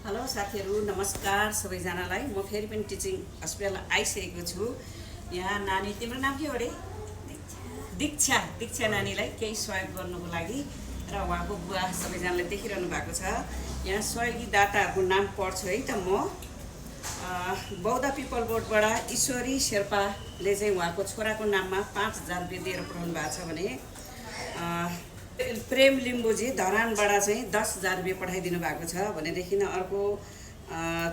Hello साथीहरू, नमस्कार सबैजनालाई। म फेरि पनि टिचिङ हस्पिटल आइसकेको छु। यहाँ नानी, तिम्रो नाम के हो अरे? दीक्षा नानीलाई केही सहयोग गर्नुको लागि र उहाँको बुवा सबैजनाले देखिरहनु भएको छ। यहाँ सहयोगी दाताहरूको नाम पढ्छु है त। म बौद्ध पिपल बोर्डबाट ईश्वरी शेर्पाले चाहिँ उहाँको छोराको नाममा 5,000 रुपियाँ दिएर पठाउनु भएको छ भने प्रेम लिम्बुजी धरानबाट चाहिँ 10,000 रुपियाँ पठाइदिनु भएको छ भनेदेखि अर्को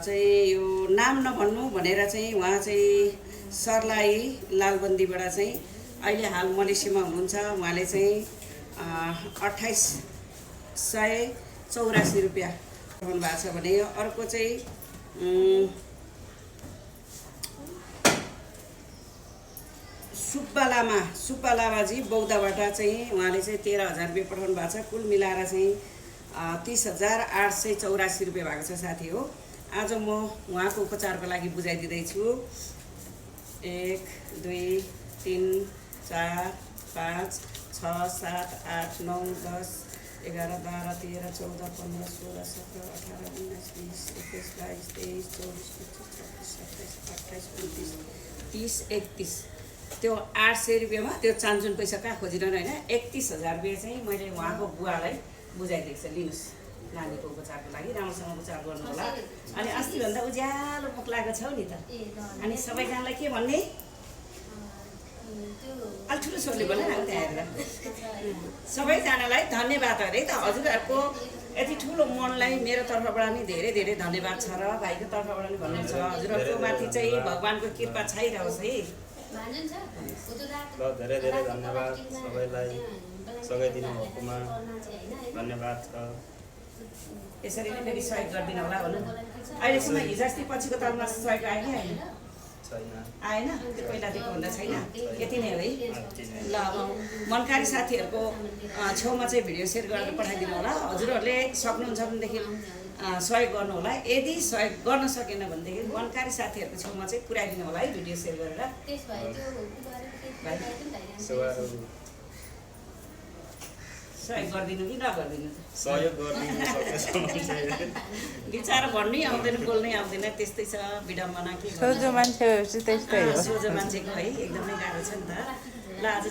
चाहिँ यो नाम नभन्नु भनेर चाहिँ उहाँ चाहिँ सर्लाई लालबन्दीबाट चाहिँ अहिले हाल मलेसियामा हुनुहुन्छ। उहाँले चाहिँ 2,884 रुपियाँ पठाउनु भएको छ भने अर्को चाहिँ सुब्बा लामाजी बौद्धबाट चाहिँ उहाँले चाहिँ 13,000 रुपियाँ पठाउनु भएको छ। कुल मिलाएर चाहिँ 30,884 रुपियाँ भएको छ साथी हो। आज म उहाँको उपचारको लागि बुझाइदिँदैछु। 1 2 3 4 5 6 7 8 9 10 11 12 13 14 15 16 17 18 19 20 21 22 23 24 25 26 27 28 29 30 31 त्यो 800 रुपियाँमा त्यो चान्चुन पैसा कहाँ खोजिरहनु होइन। 31,000 रुपियाँ चाहिँ मैले उहाँको बुवालाई बुझाइदिएको छ। लिनुहोस्, नानीको उपचारको लागि राम्रोसँग उपचार गर्नु होला। अनि अस्तिभन्दा उज्यालो मुख लागेको छ नि त। अनि सबैजनालाई के भन्ने, अलि ठुलो स्वरले बोल न त्यहाँ हेरेर। सबैजनालाई धन्यवाद अरे त। हजुरहरूको यति ठुलो मनलाई मेरो तर्फबाट नि धेरै धेरै धन्यवाद छ र भाइको तर्फबाट नि भन्नु छ। हजुरहरूको माथि चाहिँ भगवानको कृपा छाइरहोस् है। ल धेरै धेरै धन्यवाद सबैलाई, सँगै दिनुभएकोमा धन्यवाद छ। यसरी नै फेरि सहयोग गरिदिनु होला भनौँ। अहिलेसम्म हिजो अस्ति पछिको तालमा सहयोग आयो कि आएन? आएन, त्यो पहिलादेखि भन्दा छैन। यति नै हो है। ल अब मनकारी साथीहरूको छेउमा चाहिँ भिडियो सेयर गरेर पठाइदिनु होला। हजुरहरूले सक्नुहुन्छ भनेदेखि सहयोग गर्नु होला। यदि सहयोग गर्न सकेन भनेदेखि मनकारी साथीहरूको छेउमा चाहिँ पुर्याइदिनु होला है भिडियो सेयर गरेर। सहयोग गरिदिनु कि नगरिदिनु? सहयोग गरिदिनु। विचार भन्नै आउँदैन, बोल्नै आउँदैन, त्यस्तै छ विडम्बना। के सोझो मान्छे त्यस्तै हो। सोझो मान्छेको है एकदमै गाह्रो छ नि त। ल आज